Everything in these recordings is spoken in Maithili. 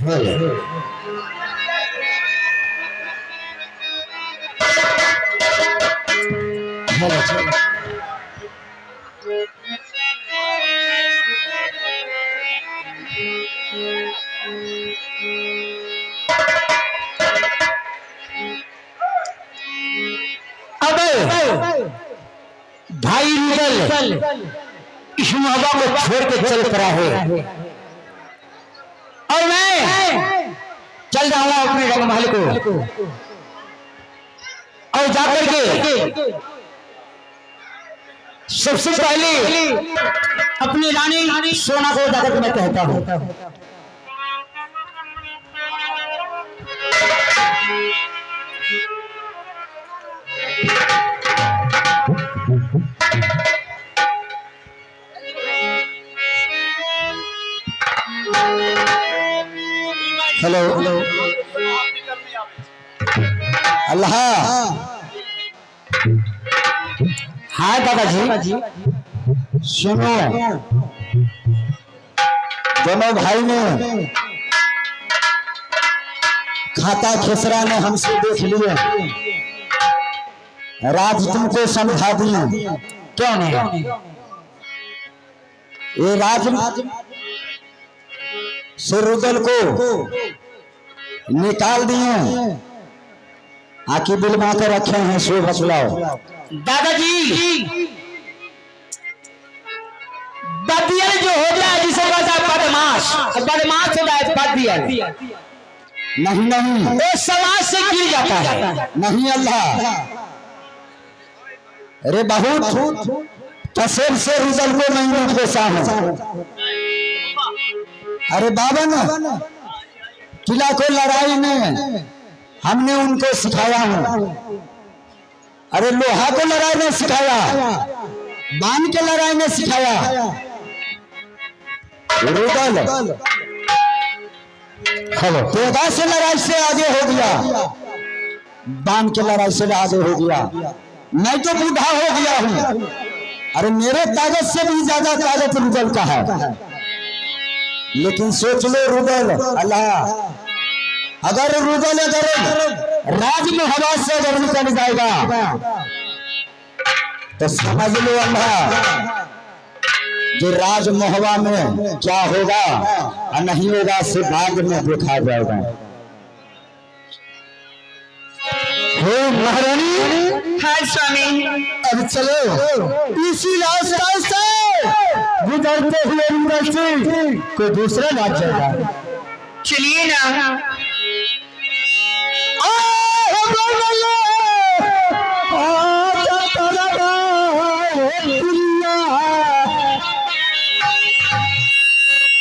हेलो। हेलो। अब भाई रुदल इस मोहब्बत को छोड़ के चल पड़ा है और मैं चल रहा हूं अपने रंगमहल को और जाकर के सबसे पहले अपनी रानी सोना को जाकर के मैं कहता हूं। हेलो। अल्लाह। हाँ दादाजी। सुनो, दोनों भाई ने खाता खेसरा ने हमसे देख लिए, राज तुमको समझा दिए। क्यों नहीं? ये राज से रुदल को निकाल दिए, आखिर बिलमा के रखे हैं, सो बतलाओ। दादाजी, बदियल जो हो जाए जिसे कहता है बदमाश, बदमाश हो जाए बदियल। नहीं नहीं, वो समाज से गिर जाता है। नहीं अल्लाह, अरे बहुत तसेब से रुदल को मैंने पोसा हूं। अरे बाबा ने किला को लड़ाई में हमने उनको सिखाया हूं। अरे लोहा को लड़ाई में सिखाया, बांध के लड़ाई में सिखाया। रुदल हेलो। तेगा से लड़ाई से आगे हो गया, बांध के लड़ाई से आगे हो गया। मैं तो बूढ़ा हो गया हूं, अरे मेरे ताकत से भी ज्यादा ताकत रुदल का है। लेकिन सोच लो रुदल, अल्लाह, अगर रुदल अगर राज में हवा से अगर निकल जाएगा तो समझ लो अल्लाह जो राज मोहवा में क्या होगा और नहीं होगा से बाद में देखा जाएगा। हे महारानी। हाँ स्वामी। अब चलो इसी रास्ता से गुजरते हुए रुदल सिंह कोई दूसरा राज जाएगा। चलिए ना।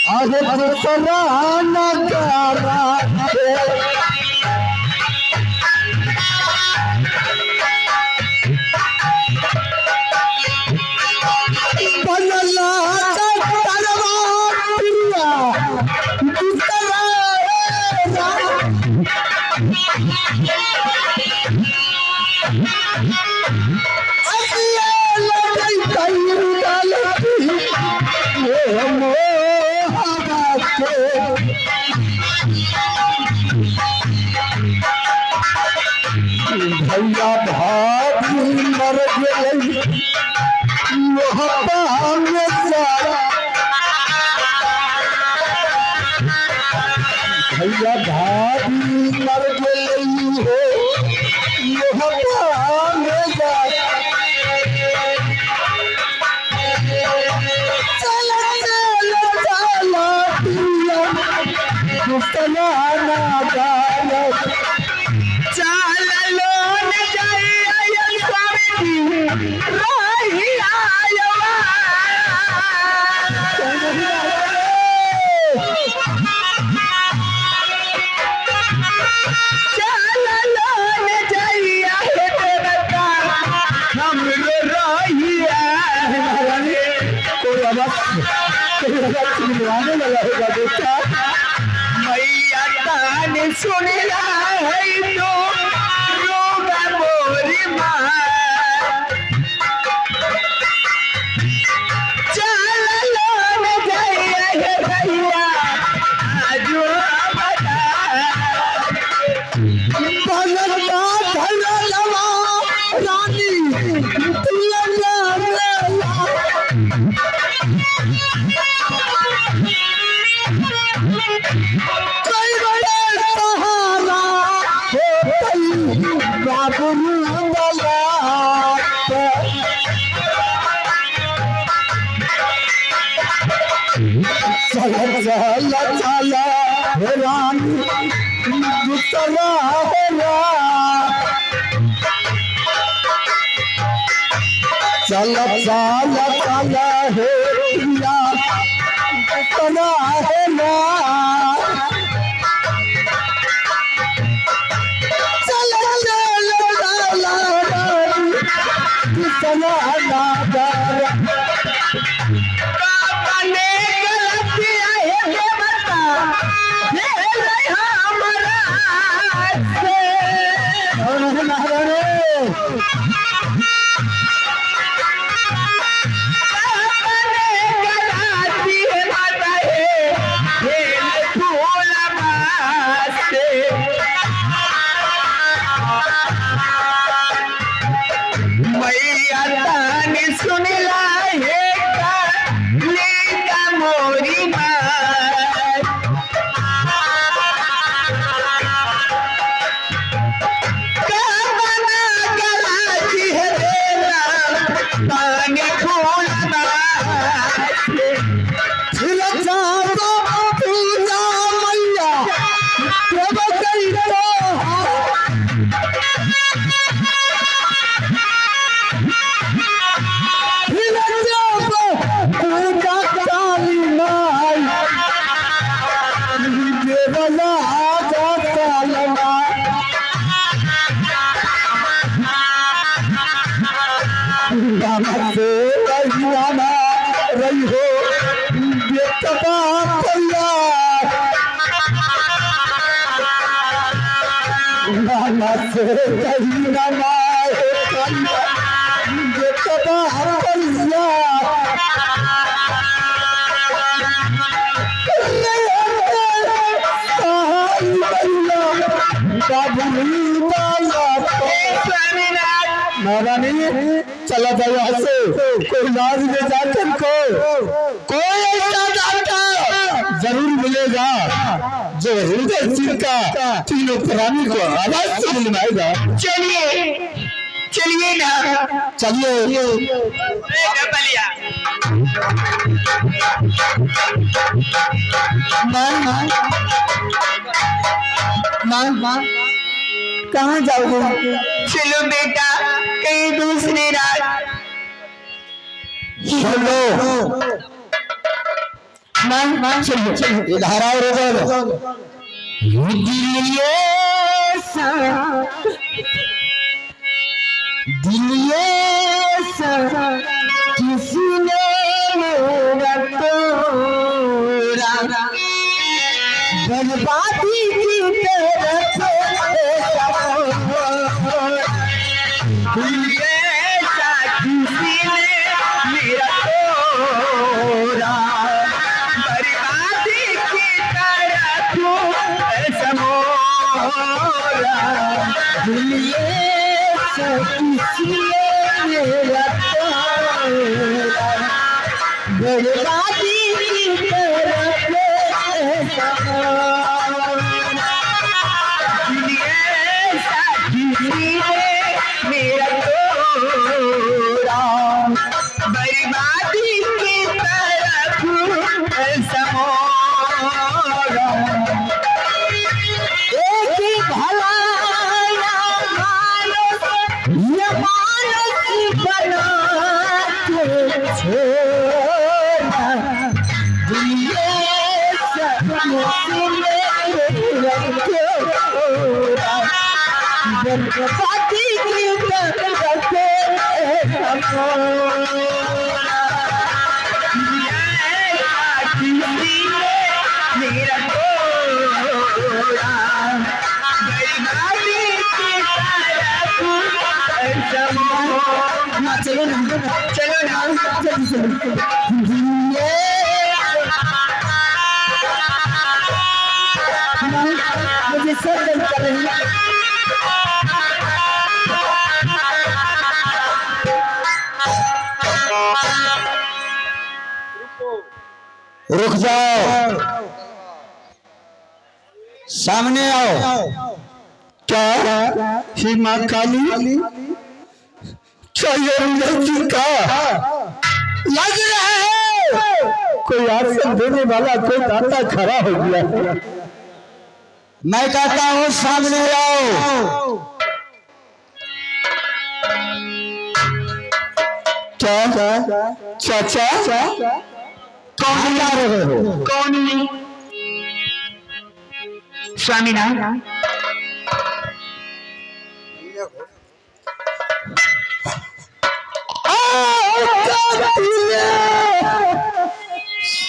अरे दूसरा नगारा बनला तरवा प्रिया दूसरा। भैया भाभी मर गई। भैया भाभी मर गई हो। चल चल चल पिया चल लो न जाइए स्वामी जी रही आयवा। चल लो न जाइए देवता हमरो रहिया। कोई आवाज, कोई आवाज मिलवाने वाला होगा बेटा। मैया तान सुनला है तो रोगा मोरी माँ। चल लो न जाइए हे भैया आजो। कई बड़े सहारा होतई बाबू वाला। चल चल चल हे रानी दूसरा हे, चल चल चल हे प्रिया दूसरा हे, चल चल चल रानी दूसरा ने गलतिया हे देवता भेलै हमरा से। अपने गलती हे माता हे भेल फूलवा से। मैया तानी सुनला हे कालिका मोरी माय। कबना गलाची है देना पानी फूलवा से। फिर जाओ पूजा मैया देव गई तो, फिर जाओ पूजा काली माई देवला जाता। से रही रही हो बेटवा पैया, नाना से रही नाना बेटवा पैया। महारानी चला जाओ यहाँ से, कोई राज में जाकर को कोई ऐसा डॉक्टर जरूर मिलेगा जो हृदय सिंह का तीनों प्राणी को आवाज से मिलाएगा। चलिए चलिए ना, चलिए। डबलिया। माँ माँ माँ कहाँ जाओगे? चलो बेटा कहीं दूसरी रात। चलो माँ माँ, चलो इधर आओ रोजर। दिलिये सा किसी ने मेरा तोड़ा, बर्बादी की तरफ। ऐसा किसी ने मेरा तोड़ा, बर्बादी की तरफ ऐसा मोरा। दिलिये सा किसी ने मेरा तोड़ा, बर्बादी की तरफ ऐसा मोड़ा। ऐसा किसी ने मेरा तोड़ा, बर्बादी की तरफ ऐसा मोरा। एक भला मानस ये मानस बना के छोड़ा, दुनिया सब तोड़ा, बर्बादी की तरफ ऐसा मोड़ा। ऐसा किसी ने मेरा तोड़ा, बर्बादी की तरफ ऐसा मोरा। चलो ना, चलो ना, जल्दी चलो। मुझे सर दर्द कर रही है। रुक जाओ। सामने आओ। क्या ही माँ काली, क्या ये रुदल जी का लग रहा है कोई आसन देने वाला कोई दाता खड़ा हो गया है। मैं कहता हूं सामने आओ। क्या चाचा, कौन जा रहे हो? कौन? स्वामीनाथ।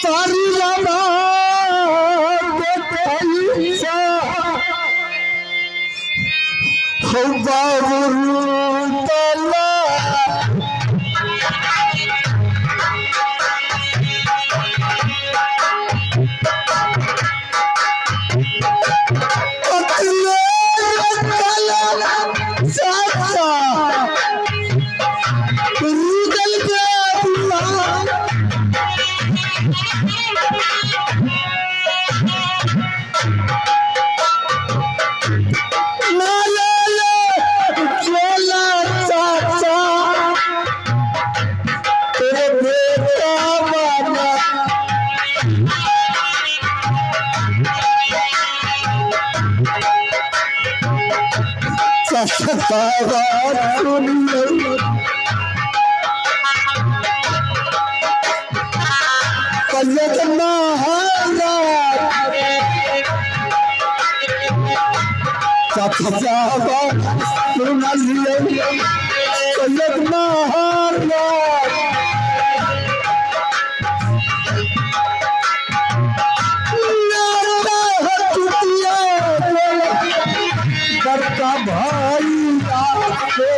सारी हो बाबू तला। चाचा रुदल के बुला। चाचा तेरे बेटा बाबा। चाचा बाबा सुनिए, सैयद महाराज। चाचा बाबा सुनिए, सैयद महाराज। बड़का भाई आपसे।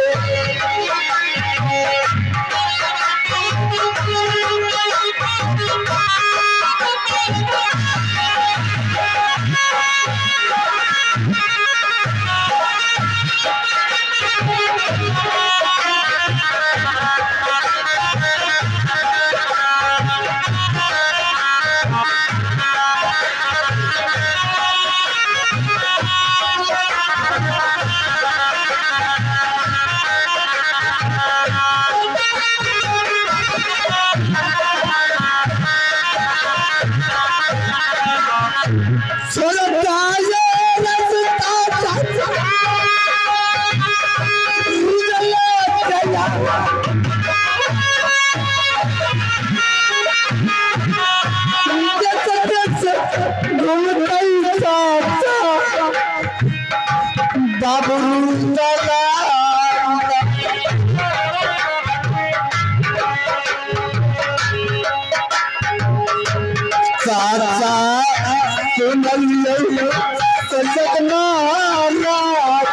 बाबू दादा। चाचा सुनलियै सैयद महाराज।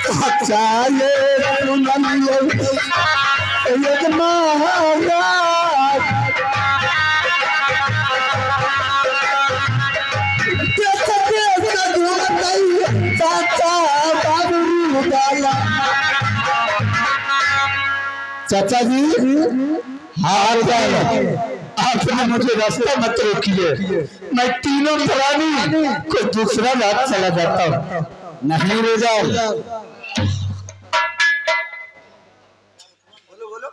चाचा ये सुनलियै सैयद महाराज। चाचा बाबू दादा। चाचा जी हाँ, आपने मुझे रास्ता मत रोकिए, मैं तीनों प्राणी को दूसरा रात चला जाता हूँ। नहीं रुदल,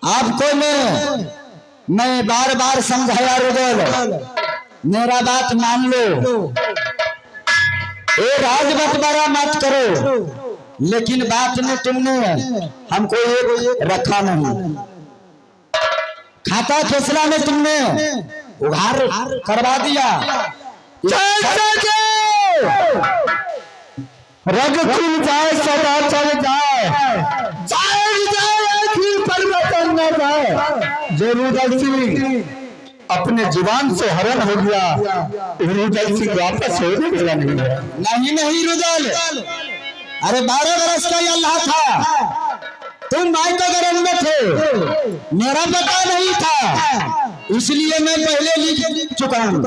आपको मैं बार बार समझाया रुदल, मेरा बात मान लो, ये राज बंटवारा मत करो, लेकिन बात में तुमने हमको एक रखा नहीं। खाता फैसला में तुमने उधार करवा दिया। रग खुल जाए सदा चल जाए, जाए जाए आखिर परिवर्तन न जाए। जो रुदल सिंह अपने जुबान से हरण हो गया, रुदल सिंह वापस होने वाला नहीं है। नहीं नहीं रुदल, अरे 12 बरस का ये अल्लाह था, तुम भाई तो गर्भ में थे, मेरा पता नहीं था, इसलिए मैं पहले लिख चुका हूं।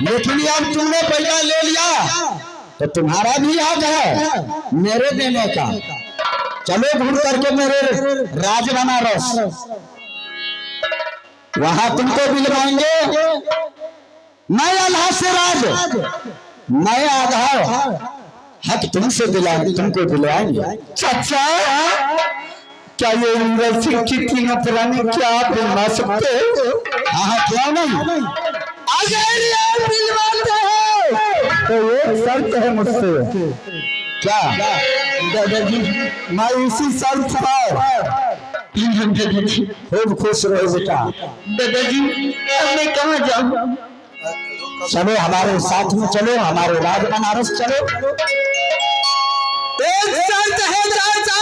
लेकिन अब तुमने पैसा ले लिया तो तुम्हारा भी हक है मेरे देने का। चलो घूम करके मेरे राज बनारस। वहां तुमको दिलवाएंगे। मैं अल्लाह से राज, मैं आधार हक तुमसे दिला, तुमको दिलवाएंगे। चाचा, क्या ये रुदल सिंह की तीनों प्राणी क्या आप दिलवा सकते हो? हाँ हाँ, क्यों नहीं। अगर ये दिलवाते हो तो एक शर्त है मुझसे। क्या? दादाजी, मैं इसी शर्त पर खूब खुश रहो बेटा। दादाजी, अब मैं कहाँ जाऊँ? चलो हमारे साथ में चलो, हमारे राज बनारस चलो। एक शर्त है चाचा,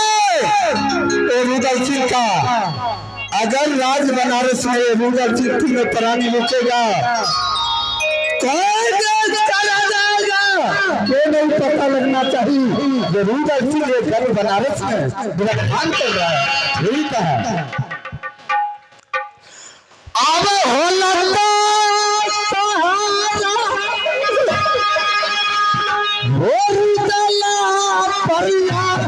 ये रुदल सिंह का, अगर राज बनारस में ये रुदल सिंह तीनों प्राणी रुकेगा, कौन देश चला जाएगा ये नहीं पता लगना चाहिए। ये रुदल सिंह ये घर बनारस में विराजमान कर रहा है, यही का है। अब हो लगता सहारा, हो रुदला परियार,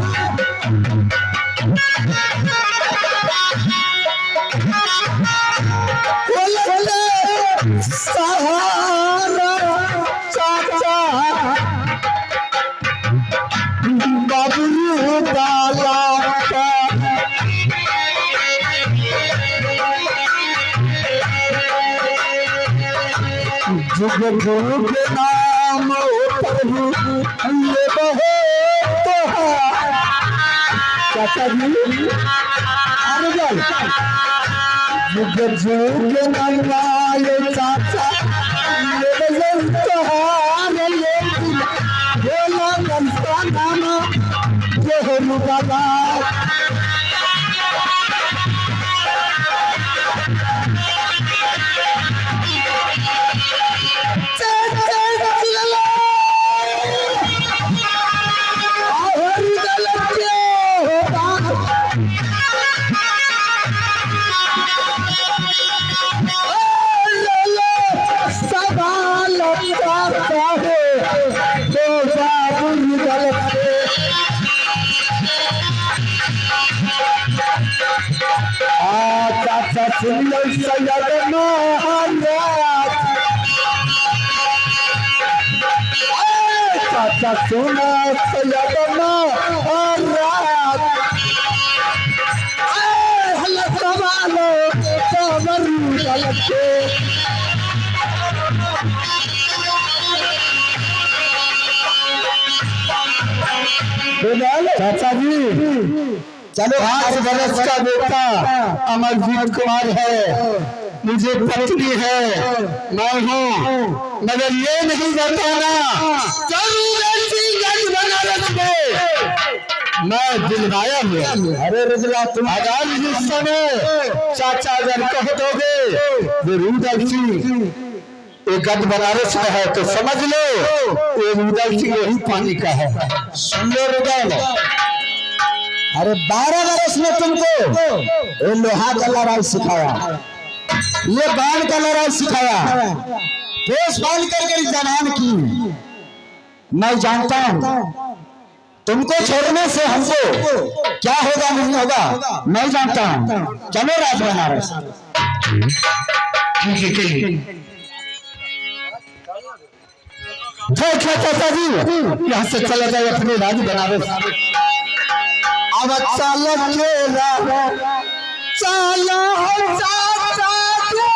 हो लगता सहारा चाचा, बाबरू दाला का। जुग जुग नाम प्रभु ये बहे तो। चाचा जी, अरे चल। जुग जुग नाम ये चाचा, ये बहे तोहार, ये बोला मनसा नाम ये बाबा। चाचा सुनियो सैयद महाराज, चाचा सुना सैयद महाराज, हल सवालो कमर के। चाचा जी चलो। 5 बरस का बेटा अमरजीत कुमार है, मुझे पत्नी है, मैं हूँ, मगर ये नहीं बताना जरूर ऐसी गंज बनारस में मैं दिलवाया हुआ। अरे रुदला, तुम अगर जिस समय चाचा अगर कह दोगे ये रुदल सिंह ये गंज बनारस में है, तो समझ लो ये रुदल सिंह यही पानी का है। सुन लो रुदल, अरे 12 बरस में तुमको ये लोहा का लड़ाई सिखाया, ये बाल का लड़ाई सिखाया, पेश बाल करके जनान की। मैं जानता हूं तुमको छोड़ने से हमको क्या होगा नहीं होगा, मैं जानता हूं। चलो राज बनारस। ठीक है चाचा जी, यहाँ से चला जाए अपने राज बनारस। अब चल केरा चलो चाचा के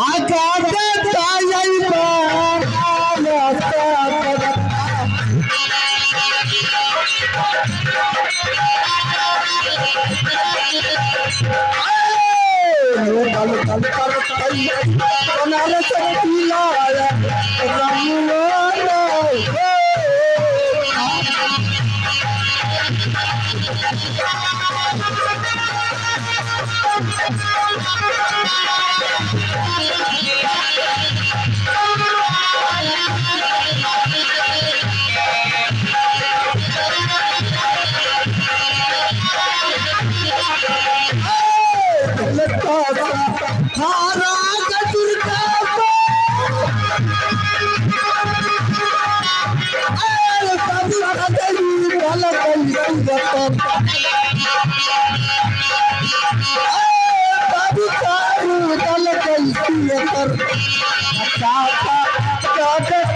आगा दाई बनारस। बनारस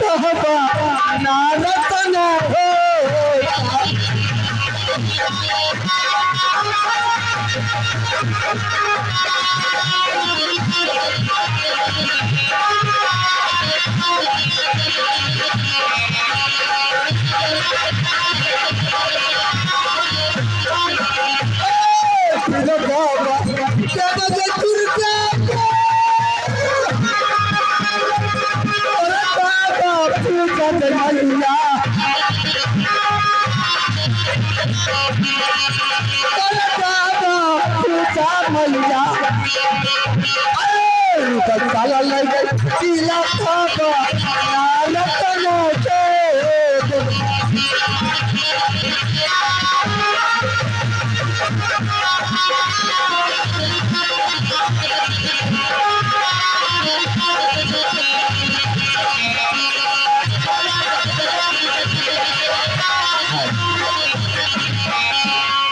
बाबा नारद न हो।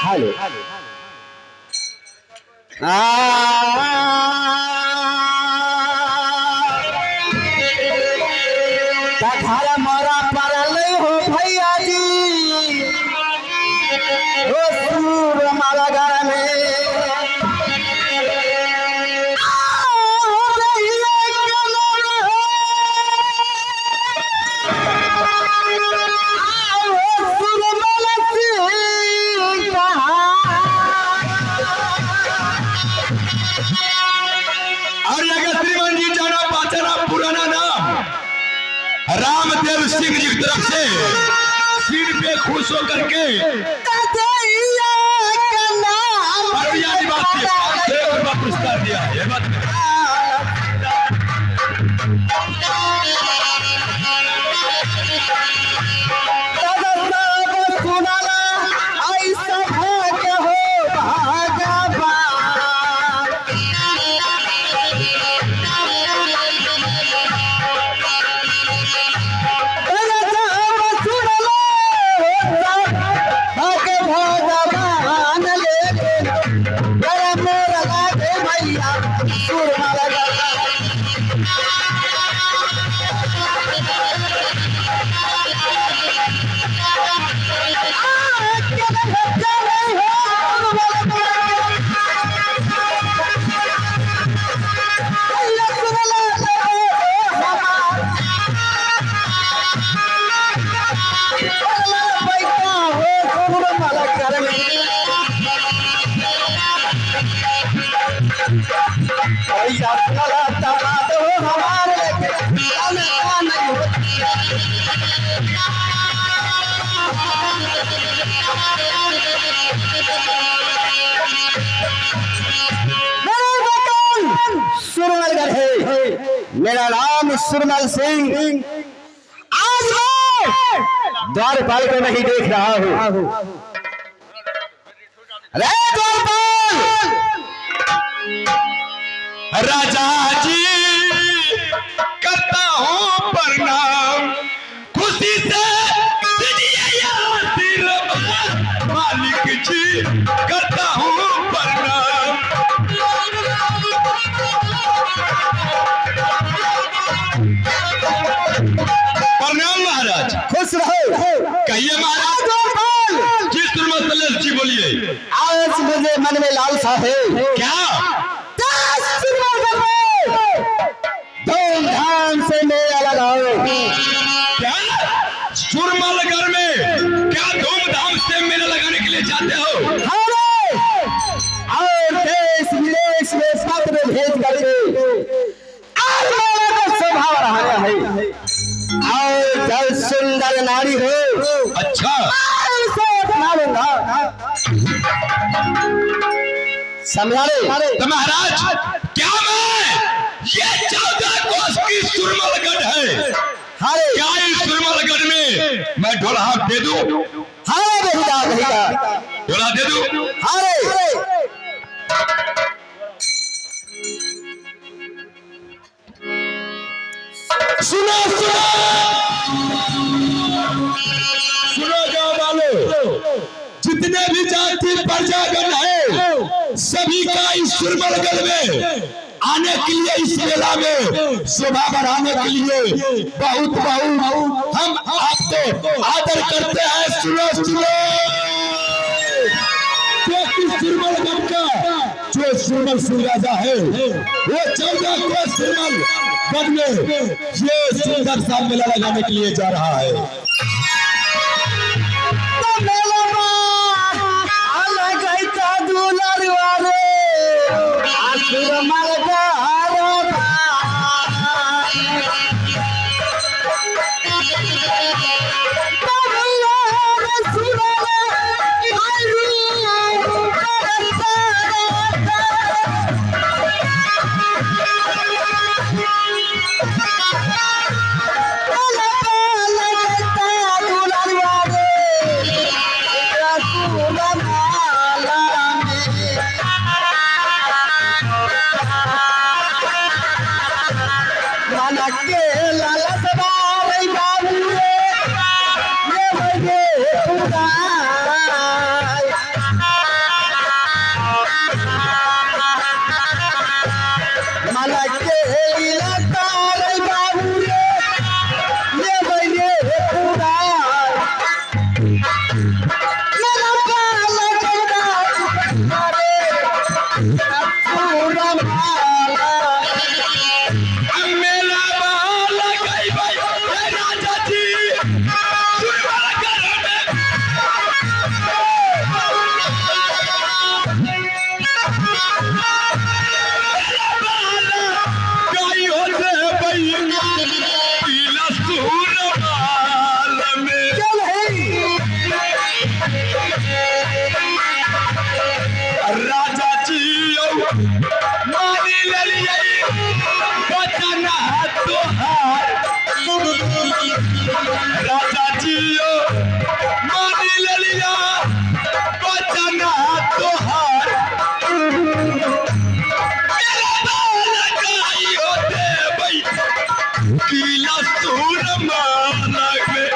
हेलो। घर मरा पड़ल हो भैया जी, हो सूर मारा घर में। और अगर श्रीमान जी जाना पहचाना पुराना नाम रामदेव सिंह जी की तरफ से सिर पे खुश होकर के अररिया निवासी 500 रुपया पुरस्कार दिया है। ये बात नहीं। सुरमलगढ़ है, मेरा नाम सुरमल सिंह। आज मैं द्वारपाल को नहीं देख रहा हूं। अरे द्वारपाल! राजा जी करता हूँ प्रणाम, खुशी से दीजिए ये आशीर्वाद। मालिक जी करता हूँ प्रणाम। प्रणाम महाराज। खुश रहो। कहिए महाराज। द्वारपाल, जी सुरमल जी बोलिए। आज मुझे मन में लालसा है। क्या? धूमधाम से मेला लगाओ। क्या सुरमलगढ़ में क्या धूमधाम से मेला लगाने के लिए जाते हो? और देश विदेश में पत्र भेज करके और मेले का शोभा बढ़ाना है। और जब सुंदर नारी हो, अच्छा, उसे अपना लूंगा। समझा रे? तो महाराज क्या मैं ये 14 कोस की सुरमलगढ़ है, हारे क्या इस सुरमलगढ़ में मैं ढोला दे दूं? हारे बेटा बेटा ढोला दे दूं? हारे। सुनो सुनो सुनो गांव वालों, जितने भी जाति प्रजागण है सभी का इस सुरमलगढ़ में आने के लिए, इस मेला में शोभा बढ़ाने के लिए बहुत बहुत हम आपको आदर करते हैं। सुनो सुनो, क्योंकि सुरमलगढ़ का जो सुरमल सिंह राजा है वो 14 को सुरमलगढ़ में ये सुंदर सा मेला लगाने के लिए जा रहा है। मेला लगाई भाई राजा जी गाई होते पीला सूरमाल में राजा जी मानी ले लिए बचना तोहार। राजा जी मानी ले लिया बचना तोहार। मेरा बाल गाई होते भाई पीला सूरमाल में।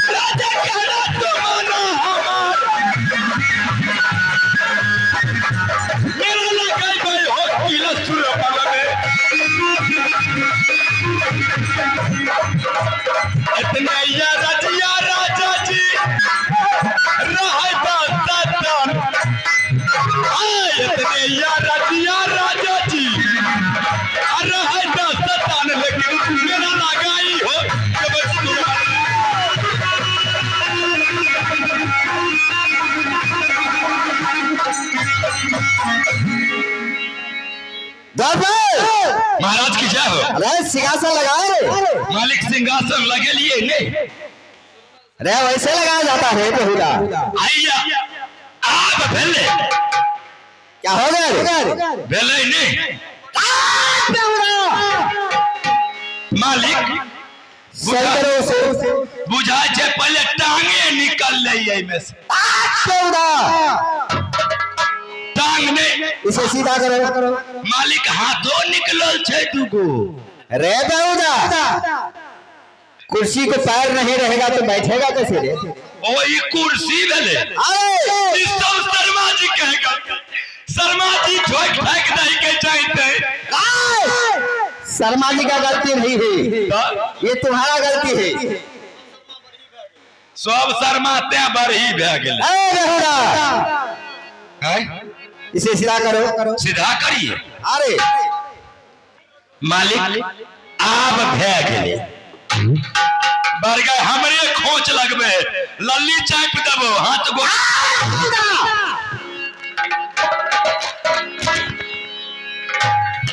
राजा कहना तो माना हमार। मेरा लगाई भाई हो पीला सूरमाल में। इतने या राजिया राजा जी रहे बात इतने या राजिया राजा जी रहे दास्तान, लेकिन मेरा लगाई हो जब महाराज की जय हो। अरे सिंहासन लगाए रे मालिक, सिंहासन लगे लिए नहीं अरे वैसे लगाया जाता है बहुला। आइया आप भेले क्या हो गया रे? भेले नहीं मालिक, सही करो उसे। बुझा छे पहले टांगे निकल रही में से। टांग नहीं, इसे सीधा करो मालिक, हाथों निकलल छे दूगो। रे बहुदा, कुर्सी को पैर नहीं रहेगा तो बैठेगा कैसे रे? ओ ई कुर्सी भेले। अरे ई सब शर्मा जी कहेगा, शर्मा जी ठोक ठाक दही के चाहते। शर्मा जी का गलती नहीं है, ये तुम्हारा गलती है। सब शर्मा ते बरही भए गेलै। ए बेहुरा, हैं? इसे सीधा करो। सीधा करिए। अरे मालिक आब भए गेलै। बरगा हमरे खोच लगबे, लल्ली चापि देबो हाथ गोड़।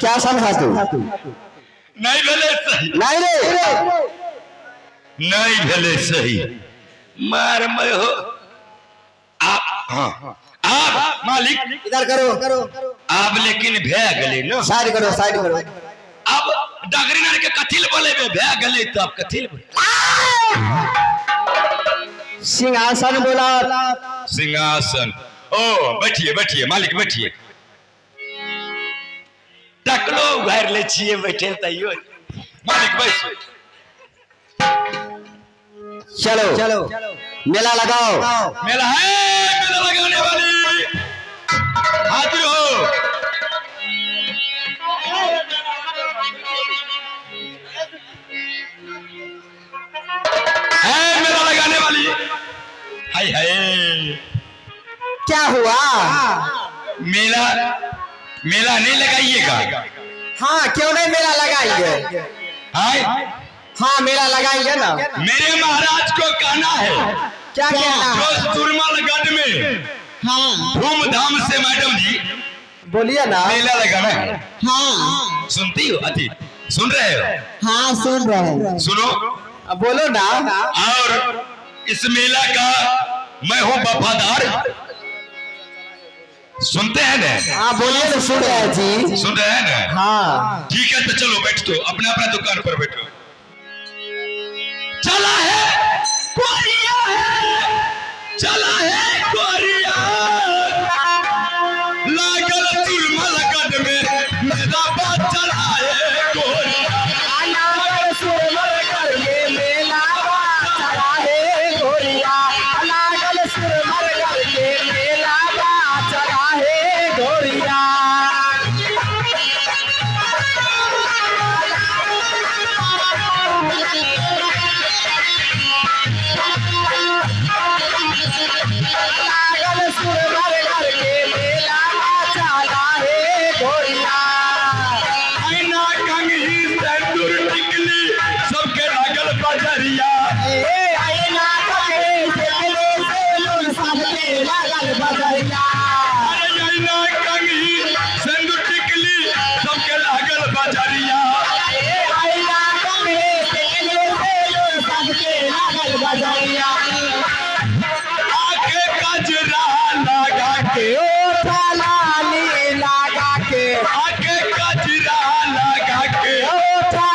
क्या समझा तू? नहीं भेलै सही। नहीं रे, नहीं भेलै सही। मार मैं हो आप। हाँ आब मालिक इधर करो, आब लेकिन भए गेलै न। साइड करो, साइड करो। आब डगरी नार के कथी ले बोलेबे, भए गेलै तब कथी ले बोलेबै? सिंहासन बोला। सिंहासन। ओ बैठिए बैठिए मालिक बैठिए। टकलो उघारि लै छियै बैठे तैयो। मालिक बैसू। चलो चलो मेला लगाओ। मेला है, मेला लगाने वाली हाजिर हो। है मेला लगाने वाली। हाय हाय, क्या हुआ? मेला मेला नहीं लगाइएगा? हाँ क्यों नहीं मेला लगाएंगे। हाय हाँ मेला लगाएंगे ना। मेरे महाराज को कहना है। क्या कहना है? जो सुरमलगढ़ में हाँ धूमधाम से मैडम जी बोलिए ना। मेला लगाना है। हाँ सुनती हो? अति सुन रहे हो? हाँ सुन रहे हैं। सुनो बोलो ना। और इस मेला का मैं हूँ वफादार। सुनते हैं ना? हाँ बोलिए ना, सुन रहे हैं जी। सुन रहे हैं ना? हाँ ठीक है तो चलो बैठ दो, अपना अपना दुकान पर बैठो। चला है कोरिया है, चला है कोरिया, लागल सुरमलगढ़ में मेला बात चला है कोरिया। लागल सुरमलगढ़ में मेला चला है गोरिया। लागल सुरमलगढ़ में मेला चला है गोरिया। लागल सुरमलगढ़ के मेला चला है गोरिया। ऐना कंघी सिंदूर टिकली सबके लागल बजरिया। ए आईना कंघी सिंदूर सबके लागल बजरिया। अरे ऐना कंघी सिंदूर टिकली सबके लागल बजरिया। ए आईना कंघी सिंदूर सबके लागल बजरिया। आके गजरा लगा के, ओ लाली लगा के, आके गजरा लगा के, ओ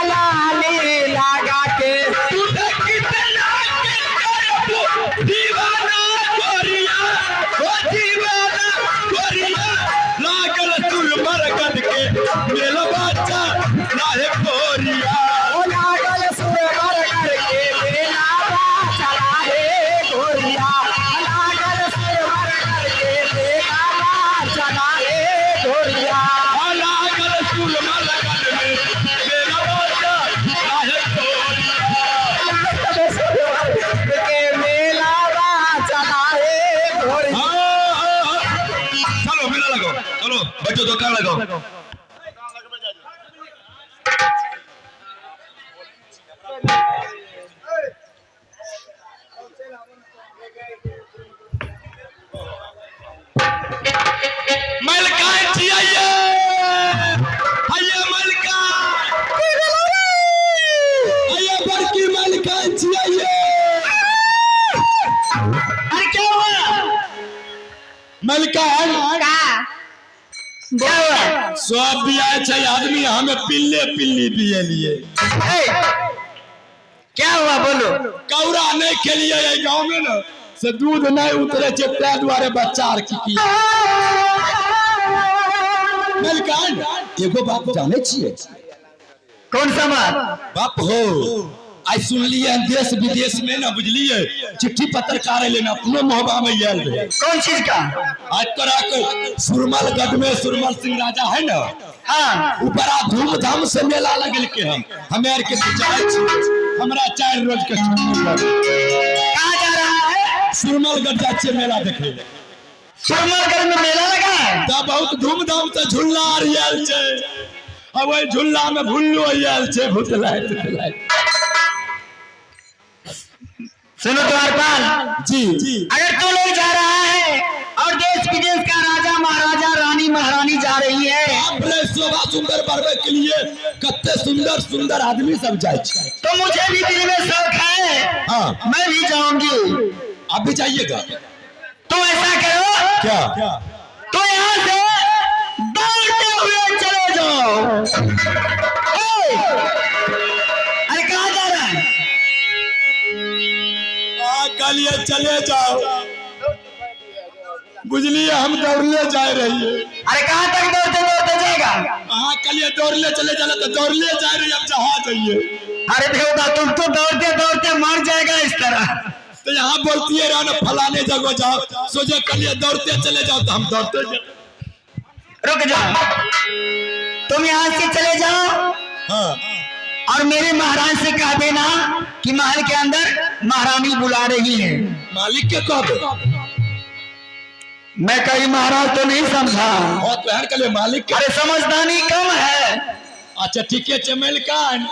लाली लगा के, तू कितना के करबू दीवाना गोरिया, ओ दीवाना गोरिया, लागल सुरमलगढ़ के मेलवा चला है गोरिया। ओ लागल सुरमलगढ़ के मेला चला है गोरिया। लागल सुरमलगढ़ के मेला चला है गोरिया। लागल सुरमलगढ़ में मेलवा चला है गोरिया। के मेला चला है गोरिया। हाँ, हाँ, हाँ। चलो मेला लगाओ, चलो बच्चों दुकान लगाओ। मलका जी आइए, आइए मलका, आइए बड़की मलका जी आइए। अरे क्या हुआ? मलका क्या हुआ? सब बियाह छै आदमी, हमें पिल्ले पिल्ली बिये लिए। क्या हुआ बोलो? कौरा नहीं खेलिए ये गांव में ना से दूध नहीं उतरे छै, तै दुआरे बच्चा आर की की। मलकान एगो बात जाने छियै? कौन सा बात? बाप हो, आई सुनलिए देश विदेश में ना बुझलिए चिट्ठी पत्रकार एलै ना अपनो मोहबा में आयल रहे। कौन चीज का? आज तोरा के सुरमलगढ़ में सुरमल सिंह राजा है ना, हाँ ऊपर आ धूमधाम से मेला लगल के हम हमें आर के जाइ छी, हमरा 4 रोज के छुट्टी लग। कहाँ जा रहा सुरमलगढ़ जाइ छियै मेला देखे। सुरमलगढ़ में मेला लगा है? तऽ बहुत धूमधाम से झूला आर आयल छै, आ ओहि झूला में भुल्लू आयल छै भुतलाइत भुतलाइत। सुनो द्वारपाल जी, अगर तू लोग जा रहा है और देश विदेश का राजा महाराजा रानी महारानी जा रही है, बाप रे, शोभा सुंदर बढ़वे के लिए कते सुंदर सुंदर आदमी सब जाइ छै, तो मुझे भी दिल में शौक है। हाँ। मैं भी जाऊंगी। आप भी जाइएगा? तो ऐसा करो। क्या? तो यहाँ से दौड़ते हुए चले जाओ। ए! अरे कहाँ जा रहा है? आ कलिए चले जाओ, बुझलिए, हम दौड़ले जा रहिए। अरे कहाँ तक दौड़ते दौड़ते जाएगा? अहाँ कलिए दौड़ले चले जाना तो दौड़ले जा रही, अब जहाँ जाइए। अरे देवता, तुम तो दौड़ते दौड़ते मर जाएगा इस तरह। तो यहाँ बोलती है रहो ना फलाने जगह जाओ, सोचे कलिए दौड़ते चले जाओ तो हम दौड़ते जाओ। रुक जाओ, तुम यहाँ से चले जाओ। हाँ। और मेरे महाराज से कह देना कि महल के अंदर महारानी बुला रही है। मालिक के कहबे? मैं कहीं महाराज तो नहीं समझा। और तो कलिए मालिक के। अरे समझदारी कम है। अच्छा ठीक है, चमेल कान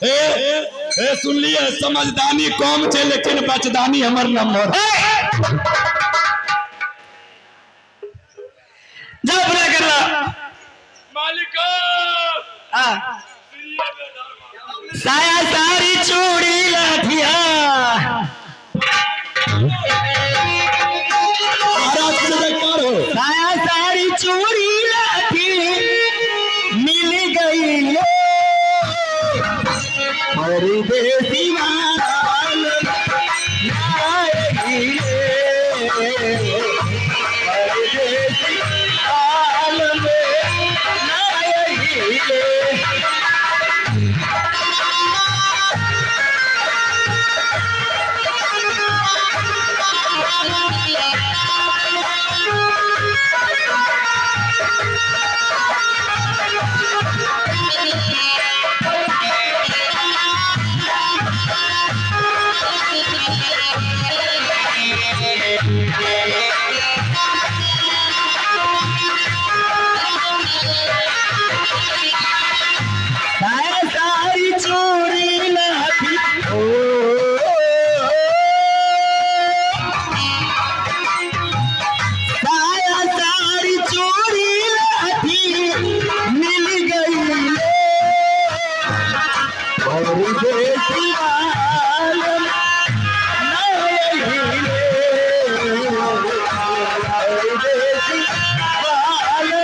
ए ए सुन लिए, समझदानी कम छे लेकिन बचदानी हमर नंबर। जाओ पूरा कर लो। मालिक। हाँ। साया सारी चूड़ी लाठिया। महाराज के जयकार हो। साया सारी चूड़ी लाठी मिल गई लो, परदेसी माल आएगी रे, परदेसी माल में आएगी रे। साया सारी चूड़ी लाठी ओ, साया सारी चूड़ी लाठी मिल गई ले, परदेसी माल नहीं रे, परदेसी माल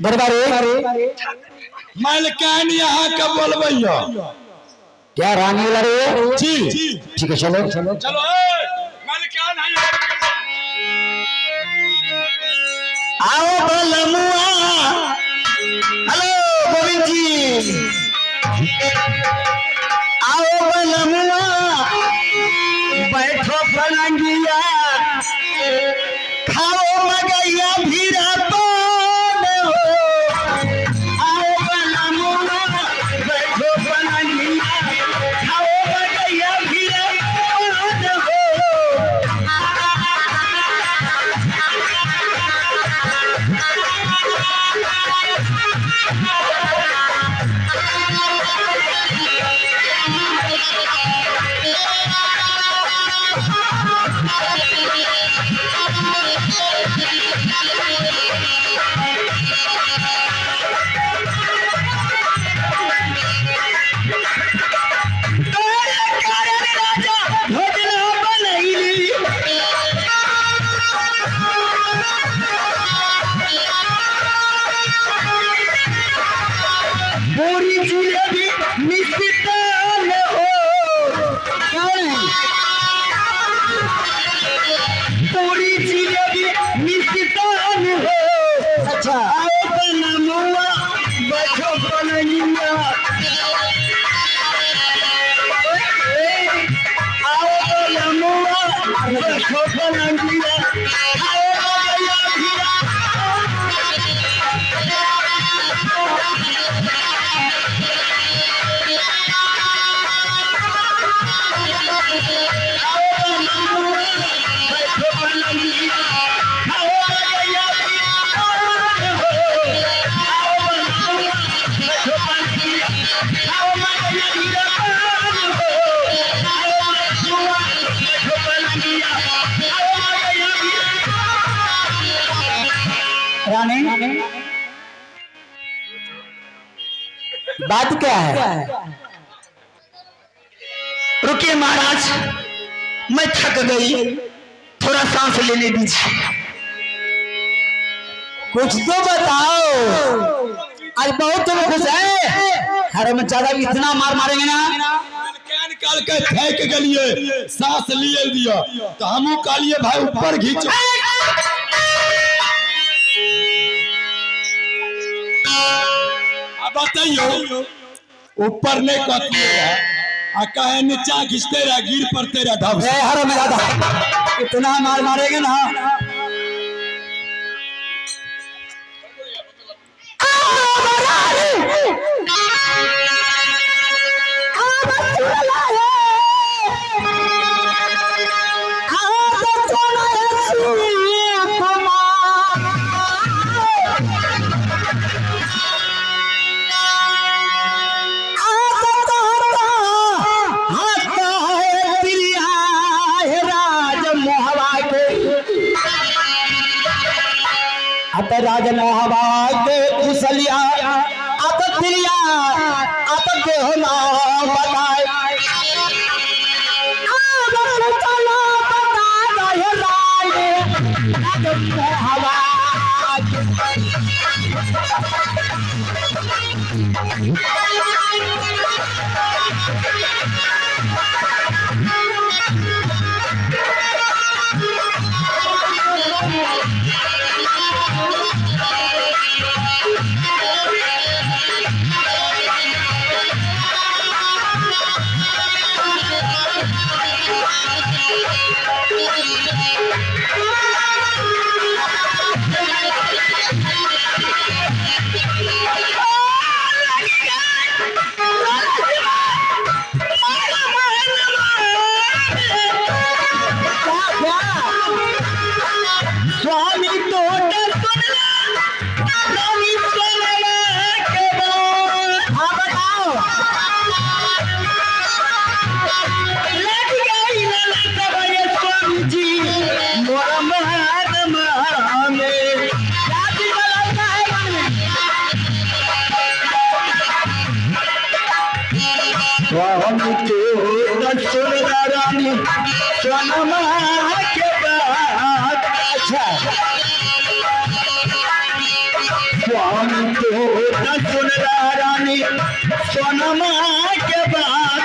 दरबारी मालिकान यहाँ के बोलबैया। क्या रानी लड़े जी ठीक है चलो चलो चलो ए, मालिकान है। आओ बलमुआ, हेलो गोविंद जी, आओ बलमुआ बैठो पलंगिया, खाओ मगैया भीरा पान हो। आओ बलमुआ बैठो पलंगिया, खाओ मगैया भीरा पान हो। तोरे कारण राजा भोजना बनैली, पूरी जिलेबी मिष्टान हो। कौन है? पूरी जिलेबी मिष्टान हो। अच्छा आओ बनमुआ बैठो बनैया, आओ बनमुआ बैठो बनैया, खाओ मगैया भीरा। आओ बनमुआ बैठो बनैया, खाओ मगैया भीरा हो। आओ बनमुआ बैठो बनैया, खाओ मगैया भीरा हो। आओ बनमुआ बैठो बनैया, खाओ मगैया भीरा। रानी बात क्या है? रुकिए महाराज, मैं थक गई, थोड़ा सांस लेने दीजिए। कुछ तो बताओ, आज बहुत तुम खुश है। अरे मैं ज्यादा इतना मार मारेंगे ना। मालिकान काल के फेंक गेलिए, सांस लिए दिया तो हमू कहलिए भाई ऊपर घींचो। अब बताइयो ऊपर नहीं कहतिए रहा आ कहे नीचा घिसते रहा, गिर पड़ते रहा ढब से। ए हरो मेरा दादा, इतना मार मारेंगे ना। अत राज मोहबा के कुशलिया, अत प्रिया अत देहना बताए। चलो बता रहे राय राज मोहबा स्वामी तो डर सुनला, रानी सुनला के बात। हाँ बताओ। लग गई ना सब स्वामी जी मोरा महात्मा में। क्या चीज बदलता है मन में? स्वामी तो डर सुनला रानी सोनमा के बात। अच्छा स्वामी न सुन रानी सोनमा के बात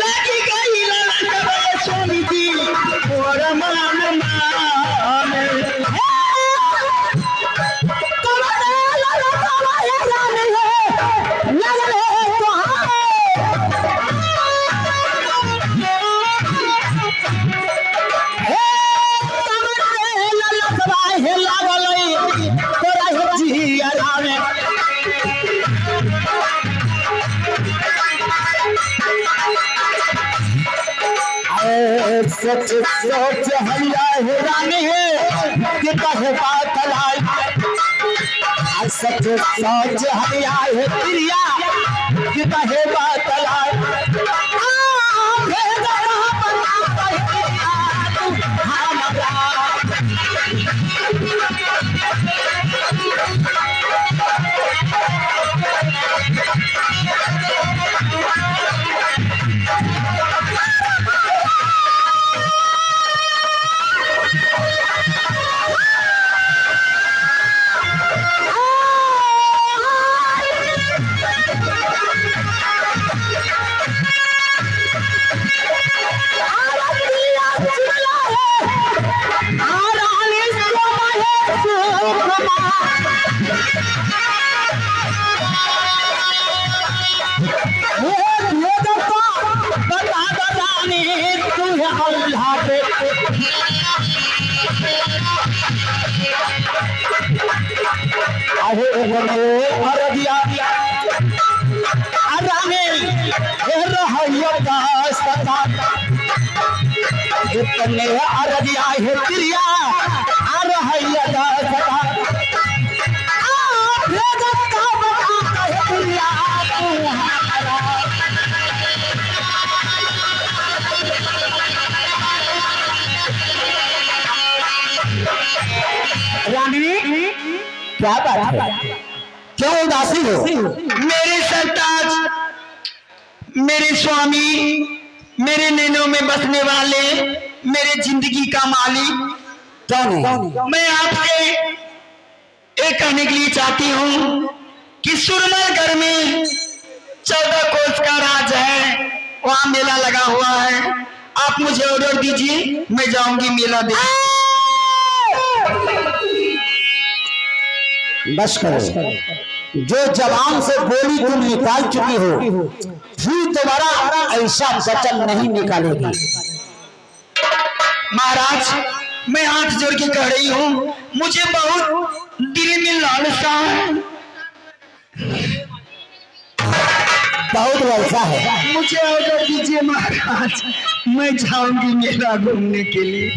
लगी गई ललकवा स्वामी जी मोर मान मान। सच सोच हैया हे रानी है कि कहे बात लाई, सच सोच हैया हे प्रिया कि कहे बात लाई। इतने अरदिया है प्रिया आ रहा रानी, क्या बात है, क्यों उदासी हो? मेरे सरताज, मेरे स्वामी, मेरे नैनों में बसने वाले, मेरे जिंदगी का मालिक, कौन है? मैं आपसे एक कहने के लिए चाहती हूँ कि सुरमलगढ़ में 14 कोस का राज है, वहाँ मेला लगा हुआ है। आप मुझे ऑर्डर दीजिए, मैं जाऊंगी मेला देखने। बस करो, जो जबान से बोली तुम निकाल चुकी हो, फिर दोबारा ऐसा वचन नहीं निकालेगी। महाराज, मैं हाथ जोड़ के कह रही हूँ, मुझे बहुत दिल में लालसा है, बहुत लालसा है। मुझे ऑर्डर दीजिए महाराज, मैं जाऊंगी मेला घूमने के लिए।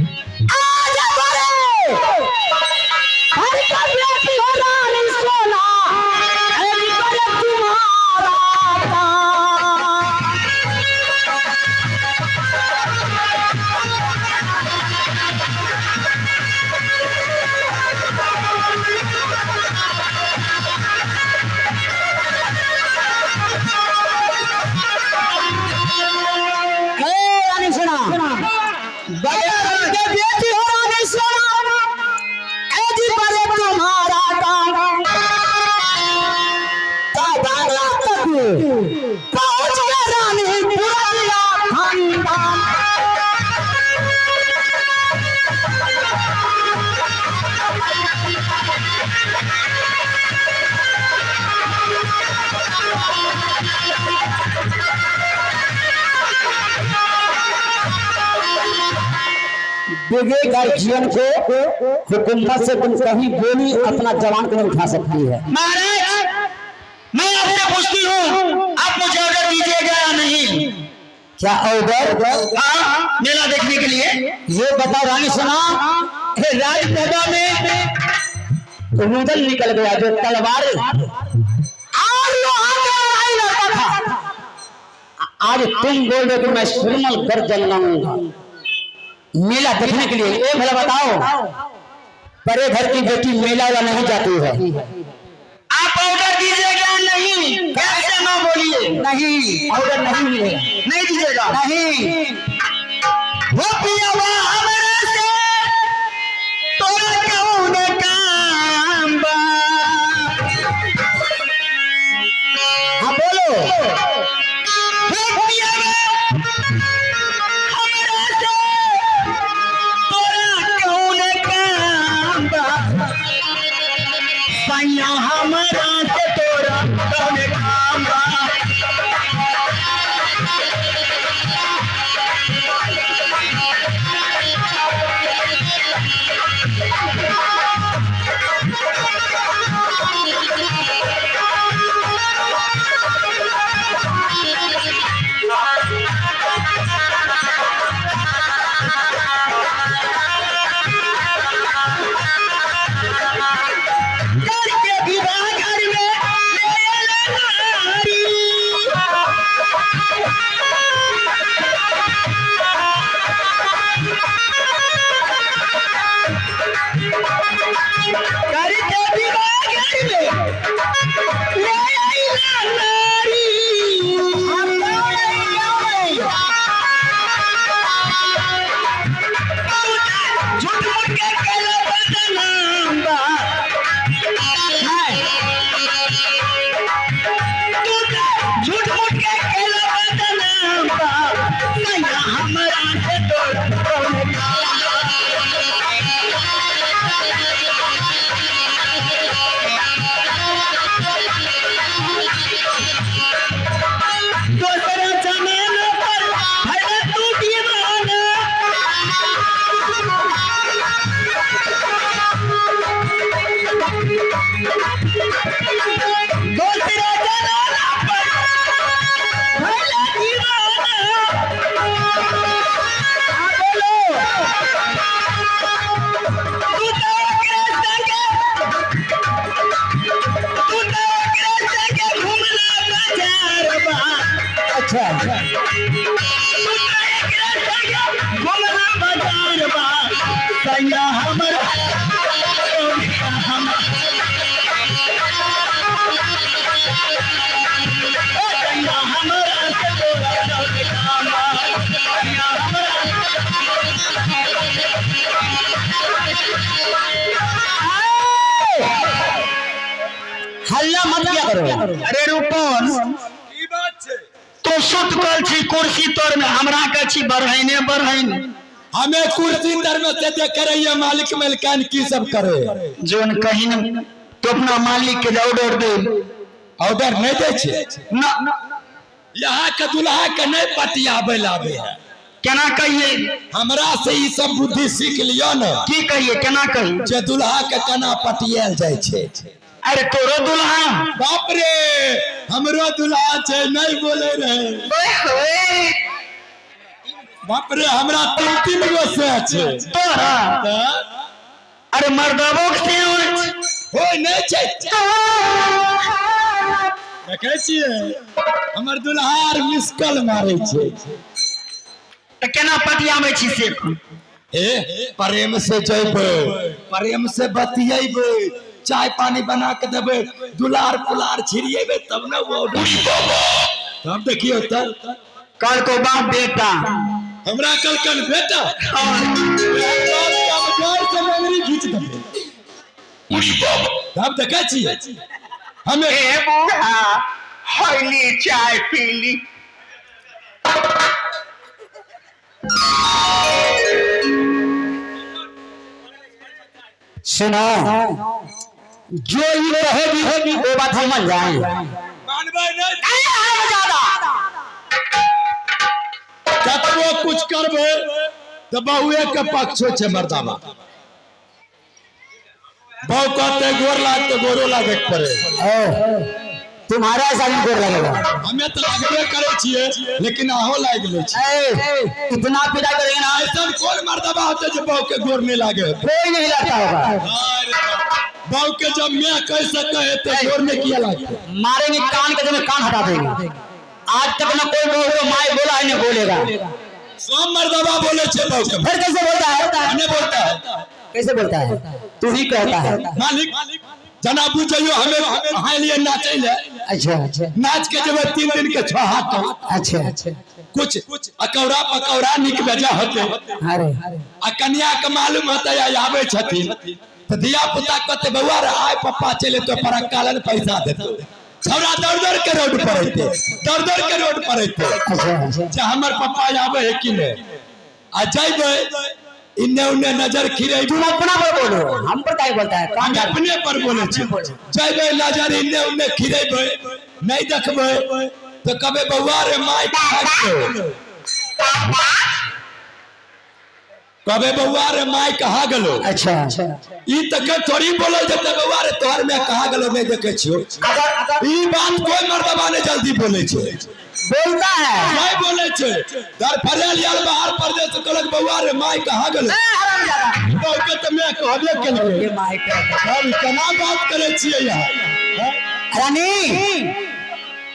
पहुंच गया रानी पूरा खानदान। बेगे गार्जियन को हुकूमत से तुम कहीं बोली अपना जवान को नहीं उठा सकती है। महाराज, मैं आपसे पूछती हूँ, आप मुझे ऑर्डर दीजिएगा या नहीं? क्या ऑर्डर? हाँ, मेला देखने के लिए। ये बताओ रानी सुना, राजसभा में रुदल निकल गया जो तलवार और लोहा का लड़ाई लड़ता था। आज तुम बोल रहे हो कि मैं सुरमल घर जलाऊंगा मेला देखने के लिए। ये भला बताओ, बड़े घर की बेटी मेला वाला नहीं जाती है। आप ऑर्डर दीजिएगा नहीं? कैसे ना बोलिए। नहीं, ऑर्डर नहीं मिलेगा। नहीं दीजिएगा? नहीं। वो पिया हमरा से तोरा कौन काम बा? सैया हमरा से तोरा कौन काम बा। करके विवाह घर में ले अयला नारी। करके विवाह घर में ले अयला नारी। झूठ मूठ के केला बदनाम बा। तू त झूठ मूठ के केला बदनाम बा। सैया हमरा से तोरा कौन काम बा। दोसरा जमाना पर भला तू दीवाना। दोसरा जमाना पर भला दीवाना। हाँ बोलो। तू तो ओकरे संगे, तू तो ओकरे संगे घुमला बाजार बा। अच्छा तू तो एकरे संगे घुमला बाजार बा। सैया हमरा हम ओ सैया हमरा से तोरा कौन काम बा। सैया हमरा हल्ला मत किया करो। अरे रूपन की बात छै? तो सुत कल छी कुर्सी तर में, हमरा के छी बढ़ैने बढ़ैने। हमें कुर्सी तर में से देख रही मालिक मलिकान की सब करे। जोन कहीं न तो अपना मालिक के ऑर्डर दे। ऑर्डर नहीं दे छे ना। यहाँ के दुल्हा के नहीं पटियाबे लाबे है। केना कहिए? हमरा से ई सब बुद्धि सीख लियो न। की कहिए, केना कही? जे दुल्हा के केना पटियाल जाइ छै। अरे तोरो दुल्हा? बाप रे, हमरो दुल्हा छै, नहीं बोले रहे। ओए होए। बाप रे, हमरा तीन तीन गो से छै। तोरा? तऽ अरे मर्दबो के से होइ छै। होय नहीं छै। देखै छियै हमर दुल्हा आर मिसकल मारै छै। तऽ केना पटियाबै छी से? ए प्रेम से जैबै, प्रेम से बतियेबै, चाय पानी बना के देबै, दुलार पुलार छिड़ियेबै तब ने वो तब देखियौ तब। कल को बाप बेटा। हमरा कलकन बेटा बाप से मेमोरी खींच देबै। तब देखै छियै हमे। ए बूढ़ा, हौली चाय पीली। सुनो, जो ये कहेगी वो बात हम मान जाए। मानबै नहि। कतबो कुछ करबै तऽ बहुए के पक्ष होइ छै मर्दाबा। बहु कहते गोर लाग तऽ गोरो लागे के पड़े। तुम्हारा ऐसा नहीं गोर लगेगा। हमे तऽ लागबे करै छियै, लेकिन अहो लागि लै छियै। ए, इतना पिटा करेंगे ना। ऐसन कोन मर्दाबा होते जे बहु के गोर नहीं लागे होतै? कोई नहीं लगता होगा। बहु के जब मैं कह सके है तो गोर नहीं किया लागते। मारेंगे कान के, जब कान हटा देंगे। आज तक ना कोई बहू को माए बोला है, नहीं बोलेगा। सब मर्दाबा बोले छे बहु के। फिर कैसे बोलता है? नहीं बोलता है। कैसे बोलता है? तू ही कहता है। मालिक जना बुझियो हमें अहाँ लिए नाचे ले। अच्छा अच्छा। नाच के जब 3 दिन के 6 हाथ। अच्छा अच्छा। कुछ अकौरा पकौड़ा निक बेजा होते। अरे आ कन्या के मालूम होते या आवे छथिन तो धिया पुता कहते बउआ रे आय पप्पा चले तो परक्का लन पैसा देतो। छौड़ा दौड़ दौड़ के रोड पर अइते, दौड़ दौड़ के रोड पर अइते अच्छा अच्छा। जे हमर पप्पा आवे है कि नहीं। आ जइबै इन्ने उन्ने नजर खिरेबै। तुम अपना पर बोलो, हम पर काय बोलता है? कौन हम अपने पर बोले छी। जैबै नजर इन्ने उन्ने खिरेबै, नहीं देखबै तो कबे बौआ रे माय कहाँ गेलो, कबे बौआ रे माय कहाँ गेलो। अच्छा, ई तक थोड़ी बोलल जेतै बौआ रे तोहर माय कहाँ गेलो, नहीं देखे छियो। ई बात कोई मर्दबा नहीं जल्दी बोले छै। बोलता है नहीं बोले छै। दर फरेल यार बाहर परदेश कहलक बौआ रे माय कहाँ गेलो, बहुके तऽ माय कहबे केलकै। माय के हम केना बात करै छियै यहाँ? रानी।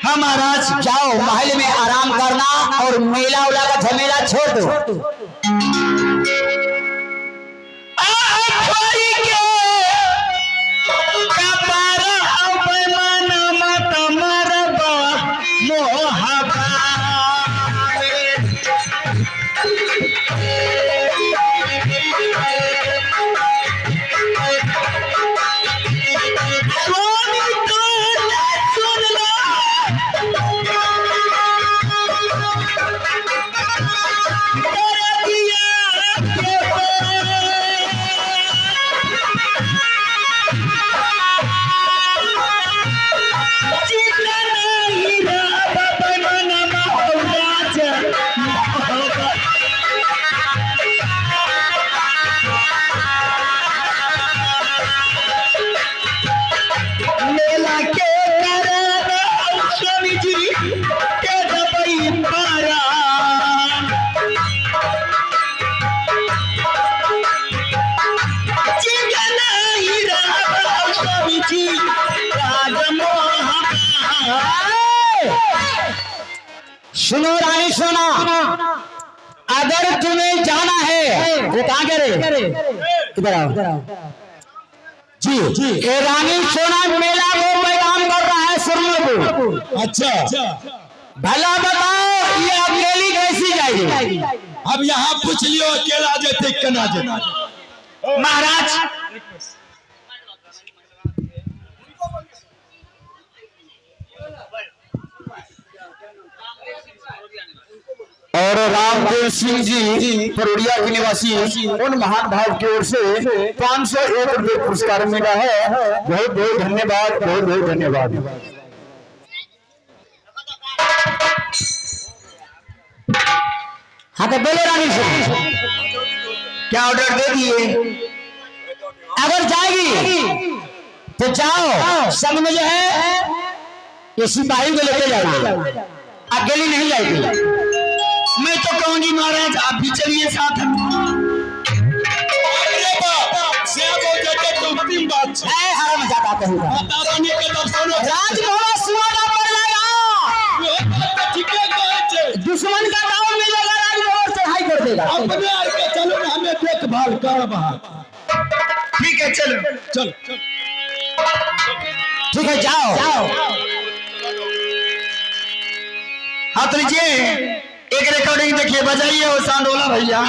हाँ महाराज। जाओ महल में आराम करना और मेला उला का झमेला छोड़ दो। मेला के कारण स्वामी जी के दबई पारा स्वामी जी सुनो रानी सोना, अगर तुम्हें जाना है वो कहाँ करे? इधर आओ जी। ये रानी सोना मेला वो पैगाम कर रहा है सुरमलपुर। अच्छा, भला बताओ ये अकेली कैसी जाएगी? अब यहाँ पूछ लियो अकेला जेतै केना जेतै। महाराज और रामदेव सिंह जी परोड़िया के निवासी उन महान भाव की ओर से 501 रुपये पुरस्कार मिला है। बहुत बहुत धन्यवाद, बहुत बहुत धन्यवाद। हाँ तो बोलो रानी सोना, क्या ऑर्डर दे दिए? अगर जाएगी तो जाओ, संग में जो है ये सिपाही को लेके जाना, अकेली नहीं जाएगी। मैं तो कहूंगी महाराज आप भी चलिए साथ में। अरे बाप, से हो जेतै तऽ उत्तम बात छै। हराम जाता कहूंगा। माता रानी के दर्शन हो। राजभवन सुहाना पड़ जाएगा, ठीके कहै छै। दुश्मन का दाव मिलेगा, राजभवन चढ़ाई कर देगा। अपने आर के चलू ने, हमें देखभाल करब अहाँ। ठीक है चलो चल। ठीक है जाओ। हाथ लीजिए, एक रिकॉर्डिंग देखिए, बजाइए वो सांडोला भैया।